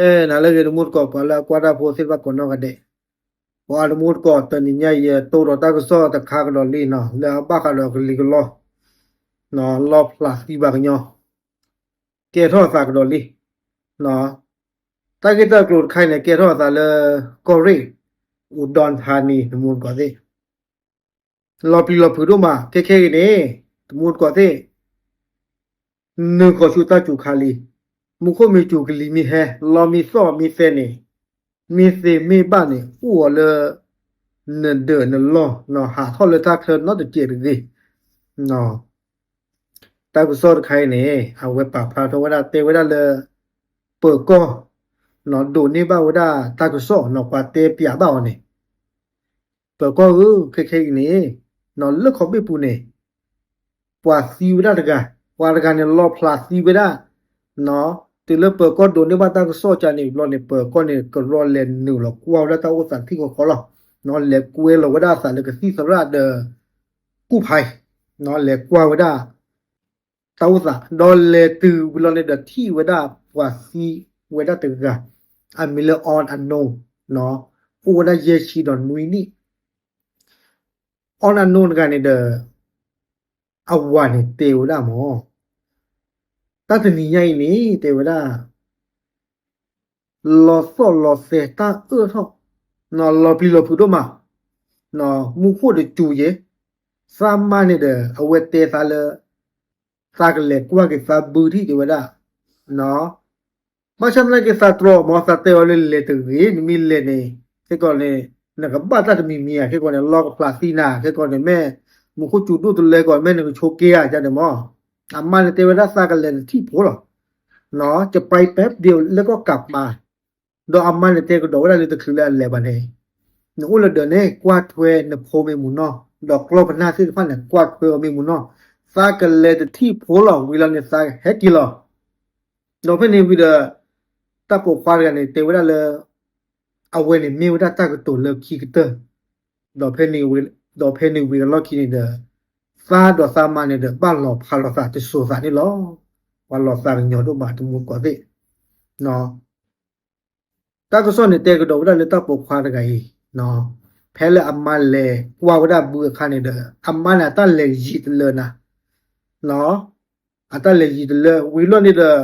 နၤလၢအဂ့ၤ တမူတကိး ပှၤလၢအကွၢ်တၢ်ဖိသ့ၣ်တဖၣ်ကိးနီၢ်ဂၤဒဲး, ပှၤတမူတကိး တနံၤညါအံၤ ယတိၢ်ဒီးတၢ်ကစီၣ်တခါကဒီးလံနီၤ လၢအဘၣ်ဃးဒီးကလံၤကလီ လီဖျးသံပှၤကညီ ကဲထီၣ်အသးကဒီးလံ. တၢ်ဂ့ၢ်တၢ်ကျိၤတခါအံၤန့ၣ် ကဲထီၣ်အသးလၢ ကီၢ်ရ့ၣ် အူဒွန်ထါနံ တမူတကိးသ့ၣ် လီၤပျံၤလီၤဖုးဒိၣ်မး ခဲခဲအံၤန့ၣ် တမူတကိးသ့ၣ် နုာ်ဃီၤဆူတၢ်စူၤခါလံ. မူခိၣ်မ့ၢ်စူၤ ကလံၤမ့ၢ်ဟဲ လီမ့ၢ်သီၣ်မ့ၢ်သဲန့ၣ် မ့ၢ်သ့မ့ၢ်ဘၣ်န့ၣ် အိၣ်အီၤလၢ နဒၢးနလီၢ် ဟးထီၣ်လၢတၢ်ချၢနီတစဲးတဂ့ၤ. တၢ်ကစီၣ်တခါအံၤန့ၣ် အဝဲပာ်ဖျါထီၣ်ဝဲဒၣ် တဲဝဲဒၣ်လၢ ပၢၤကီၢ် ဒိးန့ၢ်ဘၣ်ဝဲဒၣ်တၢ်ကစီၣ်နီၤ ပှၤတဲပၠးဘၣ်အီၤန့ၣ် ပၢၤကီၢ်ဧၢ ခဲခဲအံၤန့ၣ် လၢခီဘ့ၣ်ပူၤန့ၣ် ပှၤသံဝဲဒၣ်တဂၤ, ပှၤတဂၤန့ၣ် လီဖျးသံဝဲဒၣ်. တုၤလၢပၢၤကီၢ်ဒိးန့ၢ်ဘၣ်တၢ်ကစီၣ်ကန့ၣ်ဘျီန့ၣ် ပၢၤကီၢ်န့ၣ် ကရီလဲၤနုာ်လီၤကွၢ်ဝဲဒၣ်တၢ်အိၣ်သးထံၣ်ဃီဃီလီၤ. လဲၤကွဲလီၤဝဲဒၣ်အသးလၢကသံၣ်သရၣ်ဒီး ကူၣ်ဖး လဲၤကွၢ်ဝဲဒၣ် တၢ်အိၣ်သး ဒီးလဲၤတုၤဝံၤလီၤန့ၣ်ဒီးထံၣ်ဝဲဒၣ်ပှၤသံဝဲဒၣ်တဂၤ အမံၤလၢ On Unknown အိၣ်ဝဲဒၣ်ယဲၢ်ဆံဒီးနွံနံၣ်. On Unknown တဂၤန့ၣ်ဒီး အဝၤန့ၣ်တဲဝဲဒၣ်မး တၢ်တနံၤညါအံၤန့ၣ် တဲဝဲဒၣ် လီၤသီၣ်လီၤသဲတၢ်အၢၣ်ထီၣ် လီၤပျံၤလီၤဖုးဒိၣ်မး မူခိၣ်တစူၤယဲ သးမါန့ၣ်ဒီး အဝဲတဲသးလၢ သးကလဲၤကွၢ်က့ၤသးဘုထံၣ်တဲဝဲဒၣ် ဘၣ်ဆၣ်သနာ်က့သးတြီမး သးတဲအီၤလၢလဲၤတဂ့ၤ နမ့ၢ်လဲၤန့ၣ် ခဲကီးန့ၣ် နကဘၣ်တၢ်တမံၤမံၤဧါ ခဲကီးန့ၣ် လီကဖျးသံနၤ ခဲကီးန့ၣ် မ့ၢ်မူခိၣ်စူၤဒိၣ်တလဲကီး မ့ၢ်နကဆိးက့ဧါ ကန့ၣ်မး အမါန့ၣ်တဲဝဲဒၣ်သးကလဲၤတထံၣ်ဖိလီၤ ကပာ်ပဲပဒ့လၢကီၢ်ကးပၤ ဒီးအမါန့ၣ်တဲကဒီးဝဲဒၣ်လၢတချုးလၢအလဲၤဘၣ်န့ၣ် နအိၣ်လၢဒၢးန့ၣ် ကွၢ်ထွဲနဖိမ့ၢ်မူနီၢ် ဒီးကျီၢ်ပနၢ်သ့ၣ်တဖၣ်န့ၣ် ကွၢ်ထွဲအီၤမ့ၢ်မူနီၢ် သးကလဲၤတထံၣ်ဖိလီၤ ဝံၤလီၤန့ၣ်သးဟဲက့ၤလီၤ ဒီးဖဲန့ၣ်ဝံၤဒီး တၢ်ပိာ်ခွါတဂၤန့ၣ် တဲဝဲဒၣ်လၢ အဝဲန့ၣ်မ့ၢ်ဝဲဒၣ်တၢ်ကတိၤလၢခံကတၢၢ် ဒီးဖဲန့ၣ်ဝံၤအလီၢ်ခံန့ၣ်ဒီး သးဒီးသးမါန့ၣ်ဒီး ဘၣ်လီၤဖးလီၤသးတစိၤသးန့ၣ်လီၤ. ပှၤလီၤသးကညီၤဒိၣ်မး တမူတကိးသ့ၣ် တၢ်ကစီၣ်န့ၣ်တဲကဒီးဝဲဒၣ်လၢတၢ်ပိာ်ခွါတဂၤအံၤ ဖဲလၢအမါလဲၤကွၢ်ဝဲဒၣ်ဘုအခါန့ၣ်ဒီး အမါန့ၣ်အတၢ်လဲၤယံၤတလၢနၤ အတၢ်လဲၤယံၤတလၢ ဝံၤလီၤန့ၣ်ဒီး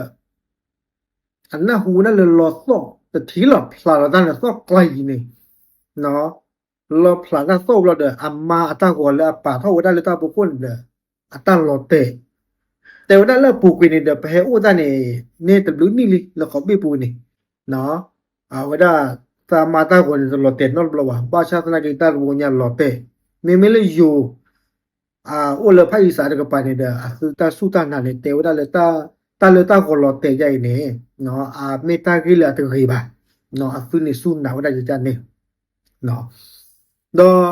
အနၢ်ဟူဝဲဒၣ်လၢလီသီၣ်တထံၣ်လီၤ ဖျးလီၤတၢ်န့ၣ်သီၣ်ကျါယံၤန့ၣ် လီဖျးတၢ်သီၣ်ဝံၤလီၤဒီး အမါအတၢ်ဂီၤလၢအပာ်ထီၣ်ဝဲဒၣ်လၢတၢ်ဖီခိၣ်န့ၣ်ဒီး အတၢ်လီၤတဲာ် တဲဝဲဒၣ်လၢအပူၤကွံာ်န့ၣ်ဒီး ပဟဲအိၣ်တၢ်န့ၣ် န့ၢ်တဘျုးနံၣ်လံ လၢခီဘ့ၣ်ပူၤန့ၣ် အဝဲဒၣ် သးမါတၢ်ဂီၤန့ၣ် တလီၤတဲာ်နီတဘျီဘၣ် ဘၣ်ဆၣ်သနာ်က့ တၢ်တဘိညါလီၤတဲာ် မ့မ့ၢ်လၢယိၤ အိၣ်လၢဖၣ်အံသးတကပၤန့ၣ်ဒီး အသုတၢ်စူၢ်တၢ်နာ်န့ၣ် တဲဝဲဒၣ်လၢ တၢ်လၢတၢ်ဂီၤလီၤတဲာ်ယါအံၤန့ၣ် အမ့ၢ်တၢ်ဂ့ၢ်လၢအတဂ့ၤဘၣ် အသုန့ၣ်စူၢ်နာ်ဝဲဒၣ်ယကန့ၣ် ဒီး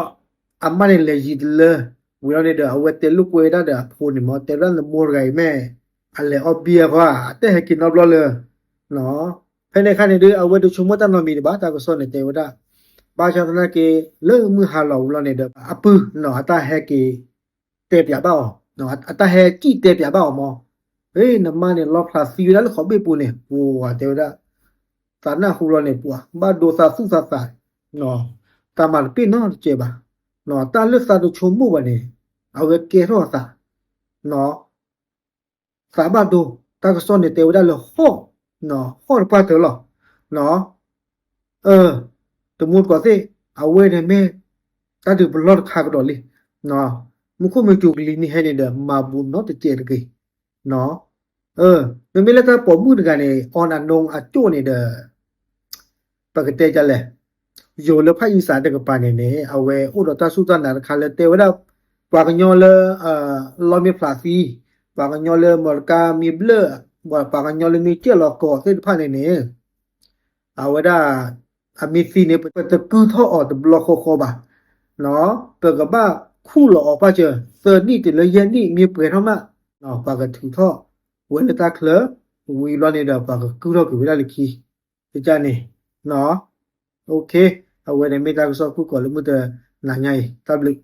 အမါန့ၣ်လဲၤယံၤတလၢ ဝံၤလီၤန့ၣ်ဒီး အဝဲတဲလိာ်ကွဲဒၣ်ဒီးအဖိန့ၣ်မ့ၢ် တဲဝဲဒၣ်နမိၢ်တဂၤအံၤမ့ၢ် အလဲၤအီဘံအဃိ အတဟဲက့ၤနီတဘျီလၢ ဖဲန့ၣ်အခါန့ၣ်ဒီး အဝဲတဆိကမိၣ်တၢ်နီတမံၤဒံးဘၣ် တၢ်ကစီၣ်န့ၣ်တဲဝဲဒၣ် ဘၣ်ဆၣ်သနာ်က့ လၢမုၢ်ဟါလီၤဝံၤလီၤန့ၣ်ဒီး အပုၢ်နီၤ အတၢ်ဟဲက့ၤ တဲပၠးဘၣ်အီၤ အတၢ်ဟဲစံၣ်တဲပၠးဘၣ်အီၤမ့ၢ် နမါန့ၣ် လီဖျးသံဝဲဒၣ်လၢခီဘ့ၣ်ပူၤန့ၣ် ပှၤတဲဝဲဒၣ် သးနၢ်ဟူလီၤန့ၣ် ပှၤဘၣ်ဒိသးသူၣ်သးသး တၢ်မၤတပ့ၢ်နီတစဲးဘၣ် တၢ်လၢသးတဆိကမိၣ်ဘၣ်န့ၣ် အဝဲကဲထီၣ်အသး သးဘၣ်ဒိ တၢ်ကစီၣ်န့ၣ်တဲဝဲဒၣ်လၢဟီၣ် ဟီၣ်တပှၢ်တၢၢ်လီၤ တမူတကိးသ့ၣ် အဝဲန့ၣ်မ့ၢ် တၢ်ဒုးပလီၢ်တခါကဒီးလံ မူခိၣ်မ့ၢ်စူၤကလံၤမ့ၢ်ဟဲန့ၣ်ဒီး မၤဘူးနီတစဲးတဂ့ၤ မ့မ့ၢ်လၢတၢ်ပိာ်မုၣ်တဂၤန့ၣ် On Unknown အကၠိၣ်န့ၣ်ဒီး ပကတဲဒ်လဲၣ် ယိၤလၢဖၣ်အံသးတကပၤန့ၣ်န့ၣ် အဝဲအိၣ်ဒီးတၢ်စူၢ်တၢ်နာ်တခါလၢတဲဝဲဒၣ် ပှၤကညီလၢ လီမ့ၢ်ဖျးသံ ပှၤကညီလၢမီတကါမ့ၢ်ဘျၢၣ် ပှၤကညီလၢမ့ၢ်ကၢၣ်လီၤကီးသ့ၣ်တဖၣ်န့ၣ်န့ၣ် အဝဲဒၣ် အမ့ၢ်သံန့ၣ် ပတကုၢ်ထီၣ်အီၤတဘျီဃီဃီဘၣ် ပကဘၣ်ခူၣ်လီၤအီၤပၣ်စၢၤ သၢနံၣ်တုၤလၢယဲၢ်နံၣ်မ့ၢ်ပှဲၤထီၣ်မး ပှၤကထုးထီၣ်ဝဲလၢတၢ်ချၢ ဝံၤဘျီန့ၣ်ဒီး ပှၤကကုၢ်ထီၣ်က့ၤဝဲဒၣ်လၢခံ ကန့ၣ် အဝဲန့ၣ်မ့ၢ်တၢ်ကစီၣ်ခိၣ်ကီးလၢမုၢ်တ နၤညါအံၤ တၢ်ဘျုး